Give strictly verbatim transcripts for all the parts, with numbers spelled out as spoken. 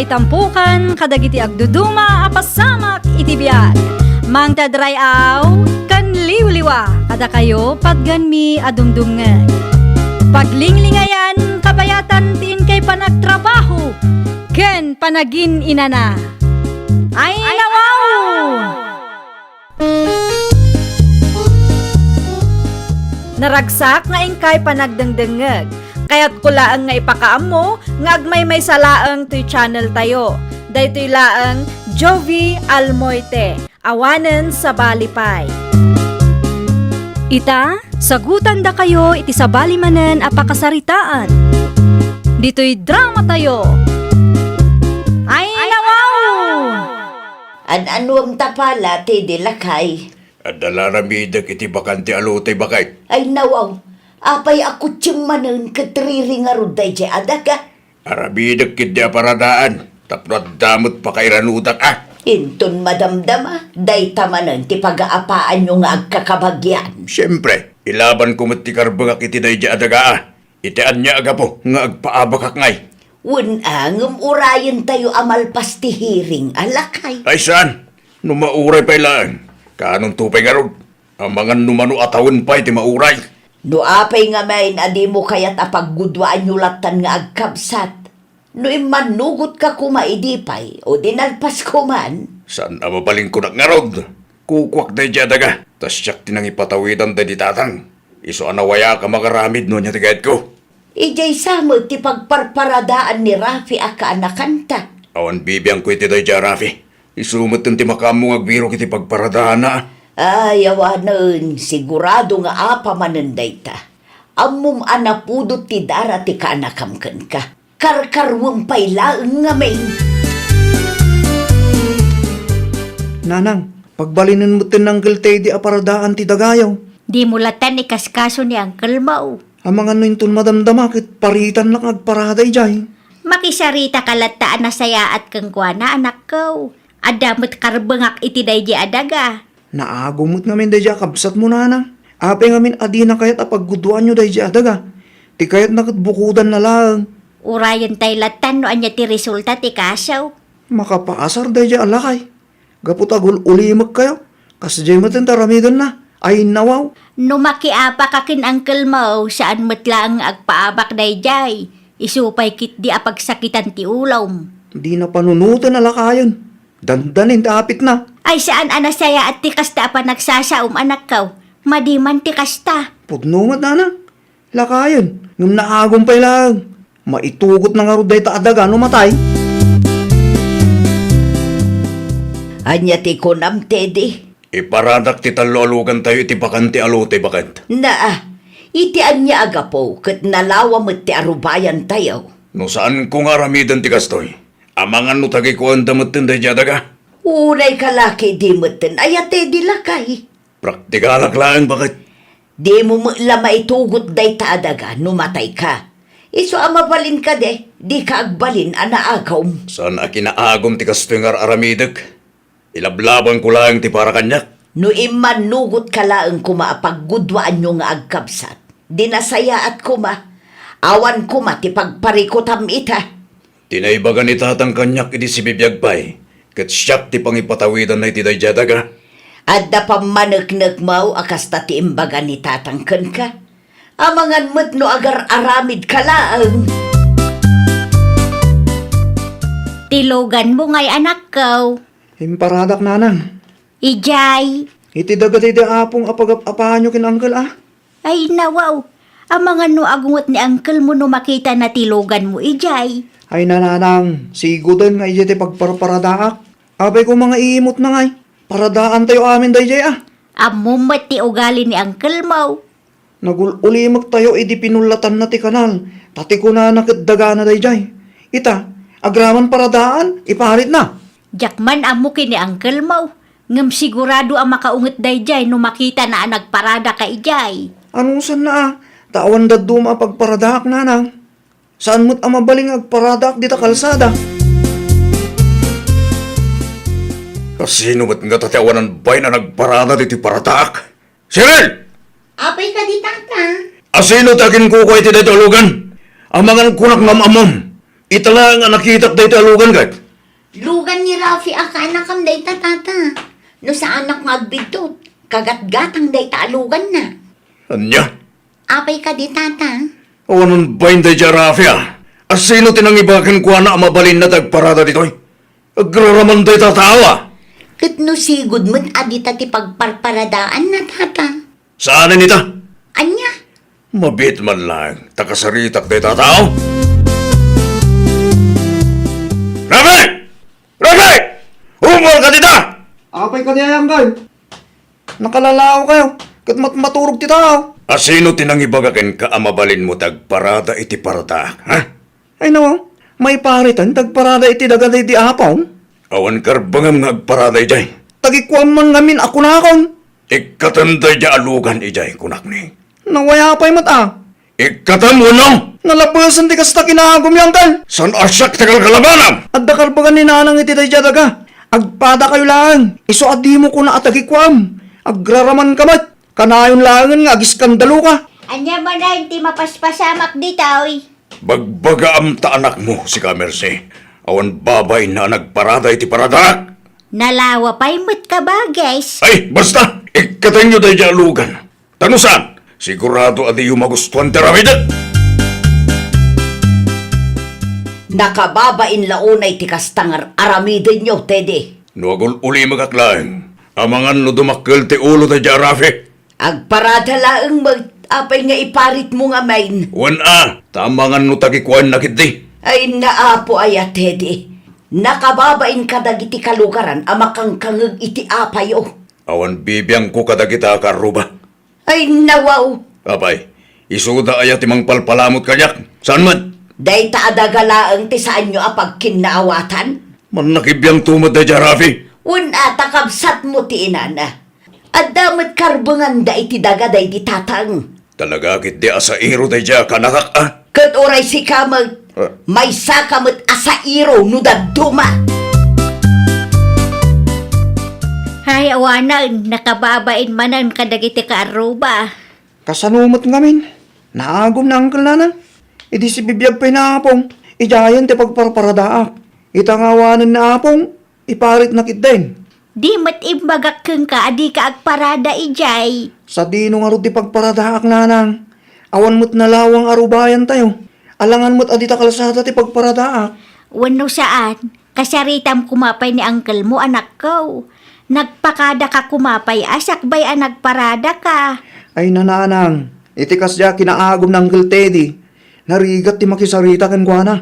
Itampukan kadagiti agduduma a pasamak iti biag. Mangted ray-aw ken liwliwa kadakayo patganmi a dumdumngeg. Paglinglingayan kabayatan ti inkay panagtrabaho ken panagin-inana. Ay, nawaw! Naragsak nga inkay panagdengdengngeg. Kayatko laeng nga ipakaammo nga agmaymaysa laeng toy channel tayo. Daytoy laeng Jovie Almoite, awanen sabali pay. Ita, sagutandakayo iti sabali manen a pakasaritaan. Ditoy drama tayo. Ay, nawaw! An-anuem ta pala, Teddy lakay? Adda la aramidek iti bakante a lote, baket. Ay, nawaw. Apay a kutsem manen ket riri ngarud daydiay a daga? Aramidek ketdi a paradaan, tapno adda met pakairanudak a. Inton madamdama, dayta manen ti pagaapaanyo nga agkakabagian. Siempre, ilabanko met ti karbengak iti daydiay a daga a. Iti ania a gapu nga agpaabakak ngay? Wen a, ngem urayentayo a malpas ti hearing a lakay. Ay saan! No mauray pay laeng, kaanonto pay ngarud? Amangan no mano a tawen pay ti mauray. No apay ngamin a dimo kayat a paggudwaanyo lattan nga agkabsat, no immannugotka koma idi pay, o dinalpas koman. Saan a mabalinkonak ngarud? Kukuak daydiay a daga, ta siak ti nangipatawidan daydi tatang. Isu a nawayak a makaramid no ania ti kayatko. Idiay sa met ti pagparparadaan ni Rafi a kaanakanta. Awan bibiangko iti daydiay a Rafi. Isu met ti makaammo nga agbirok iti pagparadaanna. Ay, awanen, sigurado nga apaman dayta. Ammom a napudot ti dara ti kaanakam kenka. Karkaruem pay laeng ngamin. Nanang, pagbalinen metten ni Uncle Teddy a paradaan ti dagayo. Dimo lattan ikaskaso ni Uncle Mao. Amangan no inton madamdama ket paritannak nga agparada idiay. Makisarita ka latta a nasayaat kenkuana, anakko. Adda met karbengak iti daydiay a daga. Naagum met ngamin daydiay a kabsatmo, nanang. Apay ngamin a dina kayat a paggudwaanyo daydiay a daga? Ti kayatna ket bukodanna laeng. Urayentayo lattan no ania ti resulta ti kaso. Makapaasar daydiay a lakay. Gapu ta agul-ulimekkayo, kasdiay met ti aramidenna. Ay, nawaw. No makiabak a ken Uncle Mao, saan met laeng nga agpaabak daydiay. Isu pay ketdi a pagsakitan ti ulom. Dina panunoten a lakayen. Dandanin ti apitna. Ay, saan a nasayaat ti kasta a panagsasaom, anakko. Madi man ti kasta. Pudno met, nanang. Lakayen, ngem naagum pay laeng. Maitugotna ngarud dayta a daga no matay. Ania ti kunam, Teddy? Iparadak ti tallo a lugantayo iti bakante a lote, baket. Naa, iti ania a gapu ket nalawa met ti arubayantayo? No saanko nga aramiden ti kastoy, amangan no tagikuenda metten daydiay a daga? Unay ka la ketdi metten, aya, Teddy lakay? Praktikalak laeng, baket. Dimo met la maitugot dayta a daga no matayka. Isu a mabalin kadi, dika agbalin a naagum. Saan a kinaagum ti kastoy nga ar-aramidek. Ilablabanko laeng ti para kaniak. No immannugotka laeng koma a paggudwaanyo nga agkabsat, di nasayaat koma. Awan koma ti pagparikutam ita. Ti naibaga ni tatang kaniak idi sibibiag pay, ket siak ti pangipatawidanna iti daydiay a daga. Adda pammaneknekmo a kasta ti imbaga ni tatang kenka. Amangan met no agar-aramidka laeng. Ti luganmo ngay, anakko? Imparadak, nanang. Idiay. Iti dagiti di apong a pagap-apaanyo ken uncle a? Ay, nawaw. Amangan no agunget ni uncle mo no makitana ti luganmo idiay. Ay, nanang, sigoden nga idiay ti pagparparadaak. Apay koma nga iimutna ngay. Paradaantayo amin daydiay a. Ammom met ti ugali ni uncle mo. Nagul-ulimektayo idi pinullatanna ti kanal, ta ti kunana ket dagana daydiay. Ita, agraman paradaan, iparitna. Diak man ammo ken ni uncle mo, ngem sigurado a makaunget daydiay no makitana a nagparadaka idiay. Anusanna a, ta awan dadduma a pagparadaak, nanang. Saan met a mabalin nga agparadaak dita kalsada. Kasino met ngata ti awanan bain a nagparada ditoy paradaak? Cheryl! Apay kadi, tata? Asino ti aginkukua iti daytoy a lugan? Amangan kunak nga am-ammom. Ita laeng a nakitak dayta a lugan, ket? Lugan ni Rafi a kaanakam dayta, tata. No saanak nga agbiddut, kagatgatang dayta a luganna. Ania? Apay kadi, tata? Awan bain dayta a Rafi, a. Asino ti nangibaga kenkuana a mabalinna ti agparada ditoy? Agraraman dayta a tao, a. Ket no sigud met a dita ti pagparparadaanna, tata? Saanen ita? Ania? Mabiit man laeng ta kasaritak dayta a tao. Rafi! Rafi! Ummuarka dita! Apay kadi, Uncle? Nakalalaokayo, ket matmaturog ti tao. Asino ti nangibaga kenka a mabalinmo ti agparada iti paradaak, ha? Ay, no, maipariten ti agparada iti daga daydi Apong? Awan karbengam nga agparada idiay. Tagikuam man ngamin a kunakon. Ikkatem daydiay a lugan idiay, kunak ni. Nawayaw pay met, a. Ikkatem wenno? Nalabesen ti kasta kinaagumyo, Uncle. Saan a siak ti kalkalabanam? Adda karbengan ni Nanang iti daydiay a daga. Agpadakayo laeng. Isu a dimo kuna a tagikuam. Agraramanka met. Kanayon laengen nga agiskandaluka. Ania manen ti mapaspasamak ditoy? Bagbagaam ta anakmo, sika, Mercy. Awan babainna a nagparada iti paradaak. Nalawa pay met ka, Bages. Ay, basta! Ikkatenyo daydiay a lugan. Ta no saan, sigurado a diyo magustuan ti aramidek. Nakababain la unay ti kasta nga ar-aramidenyo, Teddy. No agul-ulimekak laeng, amangan no dumakkel ti ulo daydiay a Rafi. Agparada laeng met, apay nga iparitmo ngamin? Wen a, ta amangan no tagikuanna ketdi. Ay, naapo aya, Teddy. Nakababain kadagiti kalugaran a makangkangeg iti apayo. Awan bibiangko kadagita a kaarruba. Ay, nawaw! Apay, isuda aya ti mangpalpalamut kaniak? Saan met? Dayta a daga laeng ti saanyo a pagkinnaawatan? Mannakibiangto met daydiay a Rafi. Wen a, ta kabsatmo ti inana. Adda met karbenganda iti daga daydi tatang. Talaga ketdi a sairo daydiay a kanakak, a? Ket uray sika met, ah, maysaka met a sairo no dadduma. Hay, awanen, nakababain manen kadagiti kaarruba. Kasano met ngamin? Naagum ni Uncle Nanang. Idi sibibiag pay ni Apong, idiayen ti pagparparadaak. Ita nga awanen ni Apong, iparitna ketdin. Di met imbagak kenka a dika agparada idiay. Sadino ngarud ti pagparadaak, Nanang? Awan met nalawang a rubayantayo. Alangan met a dita kalsada ti pagparadaak. Wenno saan, kasaritam koma pay ni uncle mo, anakko. Nagpakadaka koma pay a sakbay a nagparadaka. Ay, Nanang, iti kasdiay a kinaagum ni Uncle Teddy, narigat ti makisarita kenkuana.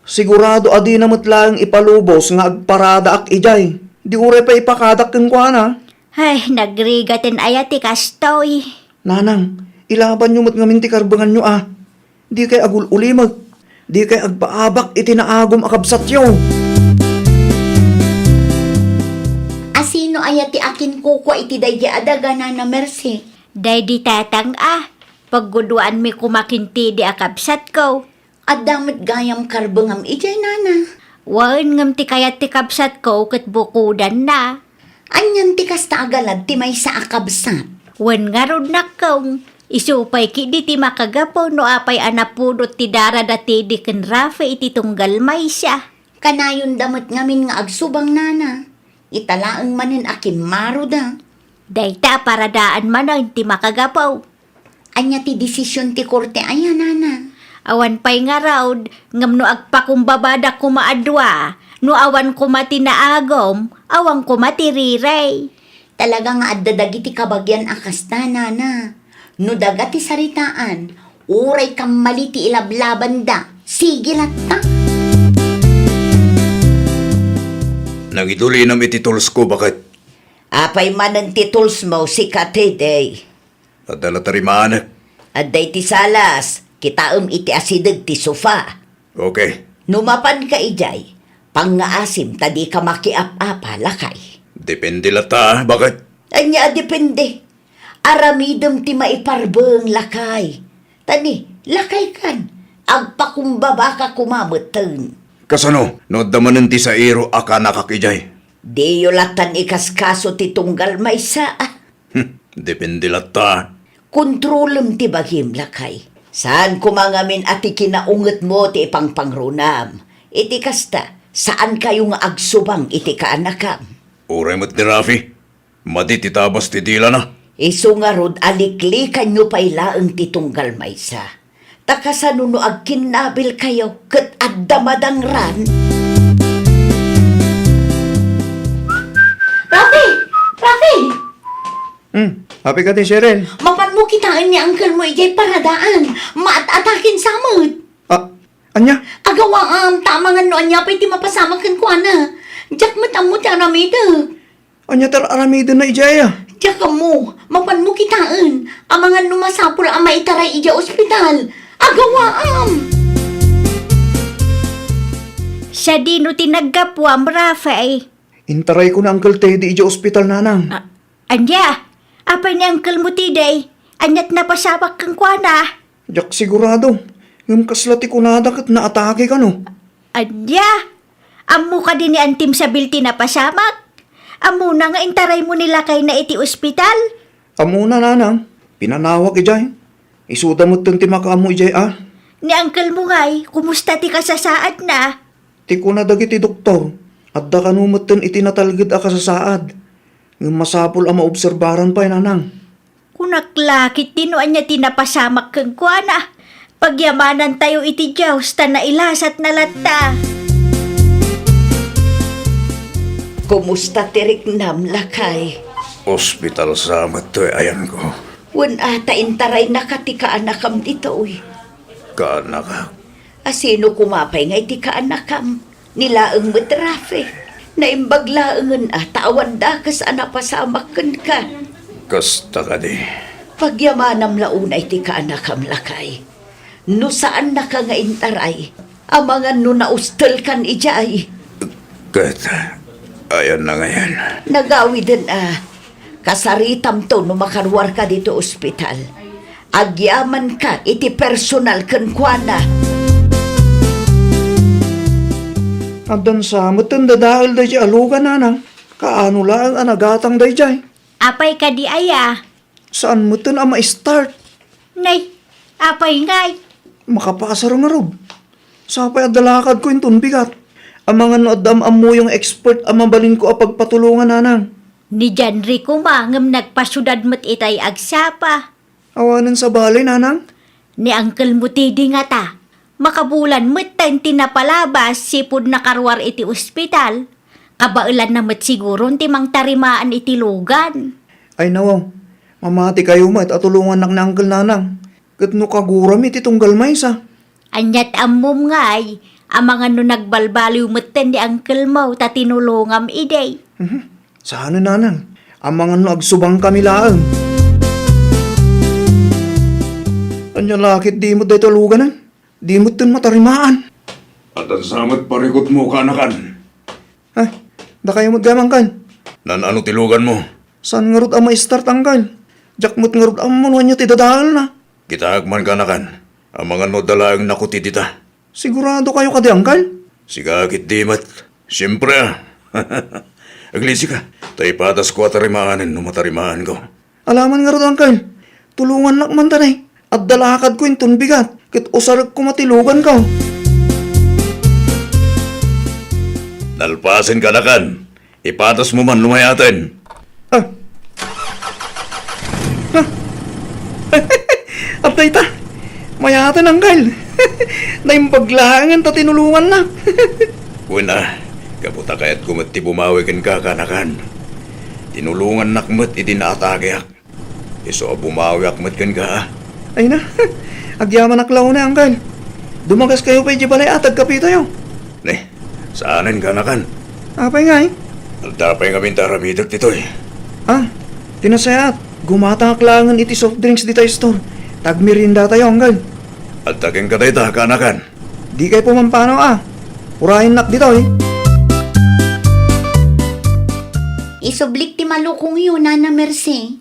Sigurado a dina met laeng ipalubos nga agparadaak idiay. Di uray pay ipakadak kenkuana. Ay, nagrigaten aya ti kastoy. Nanang, ilabanyo met ngamin ti karbenganyo a. Dikay agul-ulimek. Dikay agpaabak iti naagum a kabsatyo. Asino aya ti akinkukua iti daydi a daga, Nana Mercy? Daydi tatang a. Pagguduanmi koma ken Teddy a kabsatko. Adda met gayam karbengam idiay, Nana. Wen, ngem ti kayat ti kabsatko ket bukodanna. Anian ti kasta a galad ti maysa a kabsat? Wen ngarud, nakkong, isu pay ketdi ti makagapu no apay a napudot ti dara da Teddy ken Rafi iti tunggal maysa. Kanayonda met ngamin nga agsubang, Nana. Ita laeng manen a kimmaroda. Dayta a paradaan manen ti makagapu. Ania ti desisyon ti korte aya, Nana? Awan pay ngarud, ngem no agpakumbabada koma a dua, no awan koma ti naagum, awan koma ti rirey. Talaga nga adda dagiti kabagian a kasta, Nana. No daga ti saritaan, uray kammali ti ilablabanda. Sige latta. Nangidulinam iti tools ko, baket. Apay manen ti tools mo, sika, Teddy? Adda la tarimanek. Adda iti salas, kitaem iti asideg ti sofa. Okay. No mapanka idiay, pangngaasim ta dika makiap-apa, lakay. Depende latta, baket? Ania a depende? Aramidem ti maiparbeng, lakay. Ta ni, lakay kan, agpakumbabaka koma metten. Kasano, no adda manen ti sairo a kanakak idiay? Diyo lattan ikaskaso ti tunggal maysa. Hmm, depende latta. Kontrolem ti bagim, lakay. Saan koma ngamin a ti kinaungetmo ti ipangpangrunam. Iti kasta, saankayo nga agsubang iti kaanakam. Uray met ni Rafi, madi ti tabas ti dilana. Isu ngarud a liklikanyo pay laeng ti tunggal maysa. Ta kasano no agkinnabilkayo ket adda madangran? Rafi! Rafi! Hmm, happy ka ti, Cheryl? Mapanmo kitaen ni uncle mo idiay paradaan. Maat-atakin sa met. Ah, anya? Agawaam, ta amangan no ania pay ti mapasamak kenkuana. Diak met ammo ti aramidek. Ania ti ar-aramidenna idiay, a? Diak ammo, mapanmo kitaen. Amangan no masapul a maitaray idiay ospital. Agawaam! Sadino ti naggapuam, Rafael? Intarayko ni Uncle Teddy idiay ospital, nanang. Ah, ania? Apay ni uncle mo, Teddy? Ania ti napasamak kenkuana? Diak sigurado. Ngem kasla ti kunada ket naatake kano. Ania? Ammo kadi ni Antim Sabil ti napasamak? Ammona nga intaraymo ni lakayna iti ospital? Ammona, nanang. Pinanawak idiay. Isuda metten ti makaammo idiay, a. Ni uncle mo ngay, kumusta ti kasasaadna? Ti kuna dagiti doktor, adda kano metten iti natalged a kasasaad. Ngem masapul a maobserbaran pay, nanang. Kunak la ketdi no ania ti napasamak kenkuana. Pagyamanantayo iti Dios ta nailasatna latta. Kumusta ti riknam, lakay? Ospital sa met toy ayanko. Wen a, ta intaraynaka ti kaanakam ditoy. Kaanakak? A sino koma pay ngay ti kaanakam? Ni laeng met Rafe. Naimbag laengen a ta awan dakes a napasamak kenka. Kasta kadi. Pagyamanam la unay ti kaanakam, lakay. No saannaka nga intaray, amangan no naustelkan idiay. Ket, ayanna ngayen? Nagawiden a. Kasaritamto no makaruarka ditoy ospital. Agyamanka iti personal kenkuana. Addan sa metten dadael daydiay a lugan, nanang. Kaano laeng a nagatang daydiay? Apay kadi aya? Saan metten a ma-start. Nay, apay ngay? Makapasar ngarud. Sapay adda lakadko inton bigat. Amangan no adda am-ammoyo nga expert a mabalinko a pagpatulongan, nanang. Ni Janri koma ngem nagpasiudad met itay agsapa. Awanen sabali, nanang? Ni Uncle mo Teddy ngata, makabulan metten ti napalabas sipud nakaruar iti ospital. Kabaelanna met siguron ti mangtarimaan iti lugan. Ay, nawaw. Mamatikayo met a tulongannak ni Uncle, nanang. Ket no kagurami ti tunggal maysa. Ania ti ammom ngay, amangan no nagbalbaliw metten ni uncle mo ta tinulongam idi. Mhm. Saan, nanang? Amangan no agsubangkami laeng. Ania la ketdi met dayta luganan? Di metten matarimaan. Addan sa met parikutmo, kaanakan. Ay, dakayo met gayam, Uncle. Nan-ano ti luganmo? Saan ngarud a ma-start, Uncle? Diak met ngarud ammo no ania ti dadaelna. Kitaek man, kaanakan. Amangan no adda laeng nakuti dita. Siguradokayo kadi, Uncle? Sika ketdi met. Siempre, a. Aglisika, ta ipatasko a tarimaanen no matarimaanko. Alaman ngarud, Uncle. Tulongannak man ta, ne. Adda lakadko inton bigat, ket usarek koma ti luganko. Nalpasen, kaanakan. Ipatasmo man no mayaten. Ah. Ah. Adda ita. Mayaten, Uncle. Naimbag laengen ta tinulongannak. Wen a, gapu ta kayatko met ti bumawi kenka, kaanakan. Tinulongannak met idi naatakeak. Isu a bumawiak met kenka, a. Ay na, agyamanak la unay, Uncle. Dumagaskayo pay idiay balay a tagkapitayo. Ne, saanen, kaanakan. Apay ngay? Adda pay ngamin ti aramidek ditoy. Ah, ti nasayaat, gumatangak laengen iti soft drinks dita store. Tagmeriendatayo, Uncle. Adda kenka dayta, kaanakan. Dikay pumampanaw, a. Urayennak ditoy. Isublik ti malukongyo, Nana Mercy.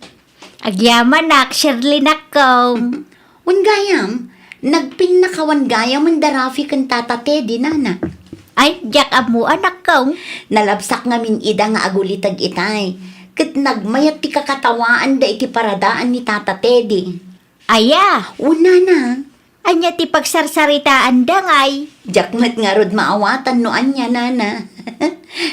Agyamanak, Shirley nakkong. Wen gayam, nagpinnakawan gayamen da Rafi ken Tata Teddy, Nana. Ay, diak ammo, a, nakkong. Nalabsak ngamin ida nga aguliteg itay, ket nagmayat ti kakatawaanda iti paradaan ni Tata Teddy. Aya? Wen, Nana. Ania ti pagsarsaritaanda ngay? Diak met ngarud maawatan no ania, nana.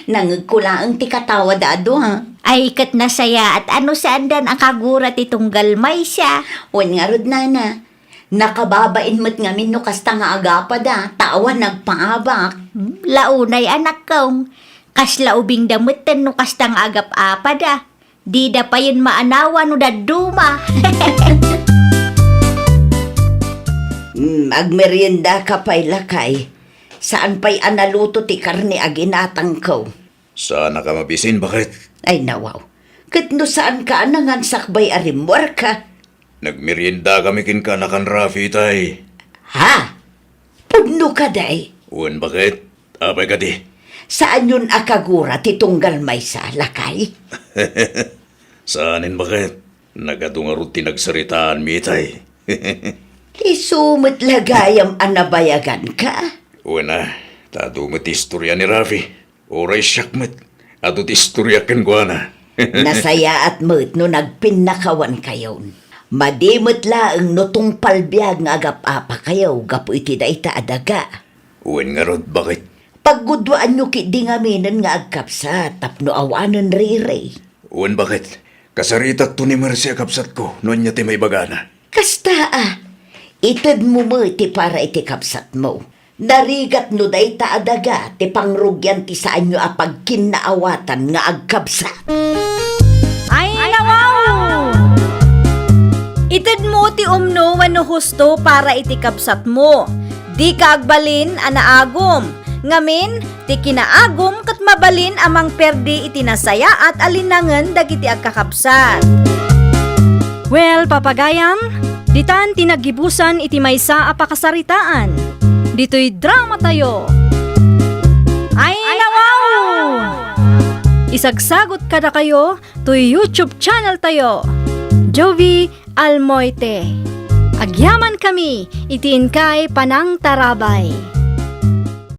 Nangngegko laeng ti katawada a dua. Ay, ket nasayaat a no saandan a kagura ti tunggal maysa. Wen ngarud, nana. Nakababain met ngamin no kasta nga agapada, ta awan nagpaabak. Hmm, launay, anakkong. Kasla ubingda metten no kasta nga agap-apada. Dida payen maanawa no dadduma. Hmm, agmeriendaka pay, lakay. Saan pay a naluto ti karne a ginatangko. Saanka mabisin, baket? Ay, nawaw. Ket no saanka a nangan sakbay a rimmuarka? Nagmeriendakami kenka, nakan Rafi, itay. Ha? Pudno kadi? Wen, baket? Apay kadi? Saanyon a kagura ti tunggal maysa, lakay? Saanen, baket? Nagadu ngarud ti nagsaritaanmi, itay. Isu met la gayam a nabayaganka? Wen a, ta adu met ti istoria ni Rafi. Uray siak met, adu ti istoriak kenkuana. Nasayaat met no nagpinnakawankayon. Madi met laeng no tungpal biag nga agap-apakayo gapu iti dayta a daga. Wen ngarud, baket? Pagguduaanyo ketdi ngaminen nga agkabsat tapno awanen riri. Wen, baket? Kasaritakto ni Mercy a kabsatko no ania ti maibagana. Kasta a, itedmo met ti para iti kabsatmo. Narigat no dayta a daga ti pangrugian ti saanyo a pagkinnaawatan nga agkabsat. Ay, nawaw! Itedmo ti umno wenno husto para iti kabsatmo. Dika agbalin a naagum. Ngamin, ti kinaagum ket mabalin a mangperdi iti nasayaat a linangen dagiti agkakabsat. Well, papagayam, ditan ti naggibusan iti maysa a pakasaritaan. Ditoy dramatayo. Ay, nawaw! Isagsagot kadakayo toy YouTube channel tayo, Jovie Almoite. Agyamankami iti inkay panangtarabay.